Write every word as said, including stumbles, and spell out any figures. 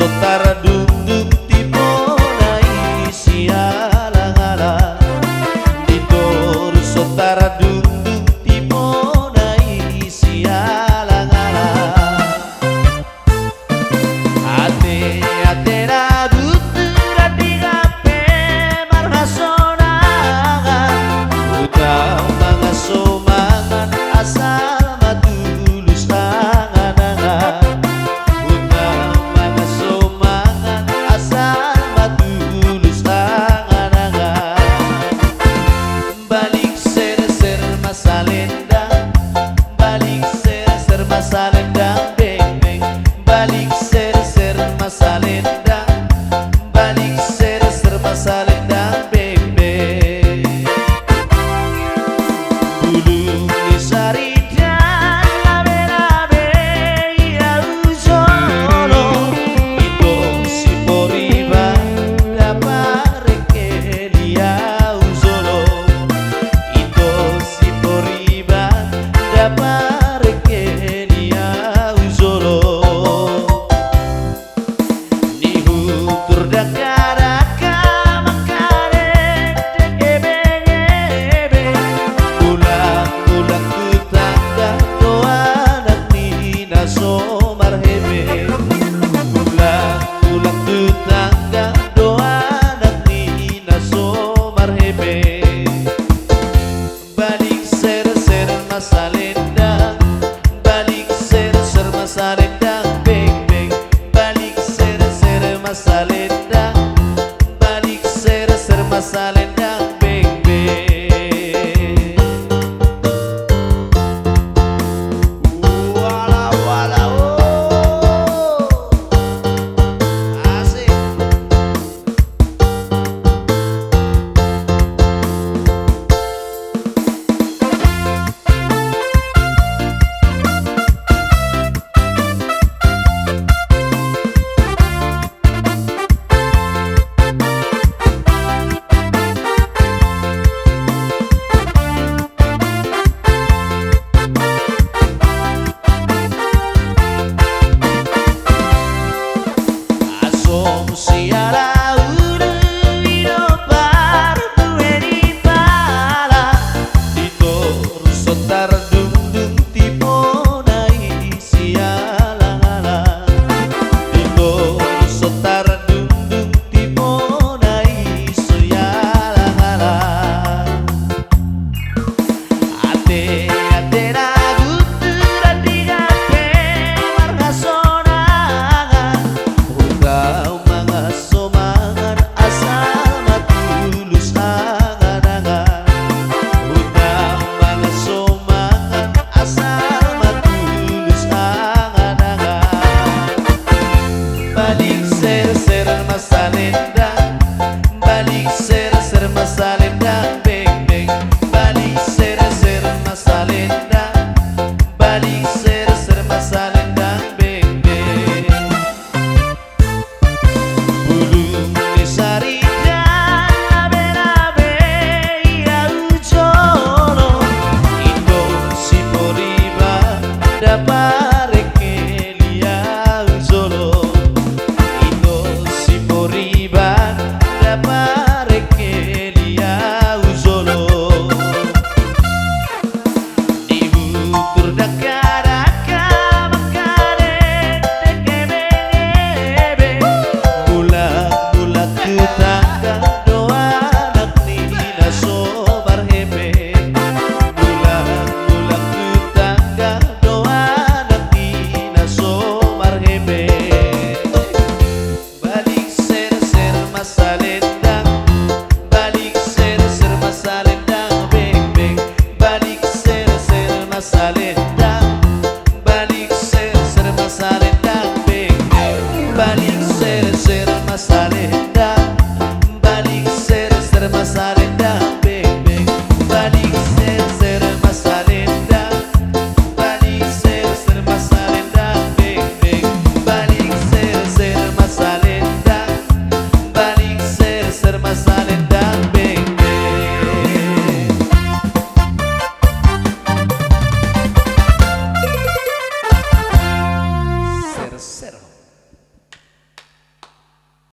so tardungdung tipona i sialang-alang. Di toru so tardungdung tipona i sialang-alang. Ate, ate na guntur, andigan pe marhasonangan. Unang mangaso mangan asal ma tulus angan-angan. Unang mangaso mangan asal ma tulus angan-angan. Balik serser ma salendang, balik serser ma salendang bengbeng, balik serser ma salendang, balik serser ma salendang bengbeng. Bulung ni saridan labe-labe i au jolo, ito si poriban daparengkel i au jolo. Ito si poriban daparengkel i au jolo. Nihutur dangka-dangka mangkadengdeng ebeng-ebeng. Bulang-bulang tu tangga do anak ni na so marhepeng. Bulang-bulang tu tangga do anak ni na so marhepeng. Balik serser ma salendang, balik serser ma salendang bengbeng, balik serser ma salendang, balik serser ma salendang bengbeng. Wala, wala, oh. Asik. Asomsi ala ulu i do parbue ni pala, di toru so tardungdung tipona i sialang-alang. Di toru so tardungdung tipona i sialang-alang. Ate, ate na guntur, andigan pe marhasonangan. Unang mangaso mangan asal ma tulus angan-angan. Unang mangaso mangan asal ma tulus angan-angan. Balik serser ma salendang, balik serser ma salendang bengbeng, balik serser ma salendang, balik serser ma salendang bengbeng. Bulung ni saridan labe-labe i au jolo, ito si poriban daparengkel i au jolo. Ito si poriban daparengkel i au jolo. Nihutur dangka-dangka mangkadengdeng ebeng-ebeng. Bulang-bulang tu tangga do anak ni na so marhepeng. Bulang-bulang tu tangga do anak ni na so marhepeng. Balik serser ma salendang, balik serser ma salendang bengbeng, balik serser ma salendang, balik serser ma salendang bengbeng, balik serser ma salendang.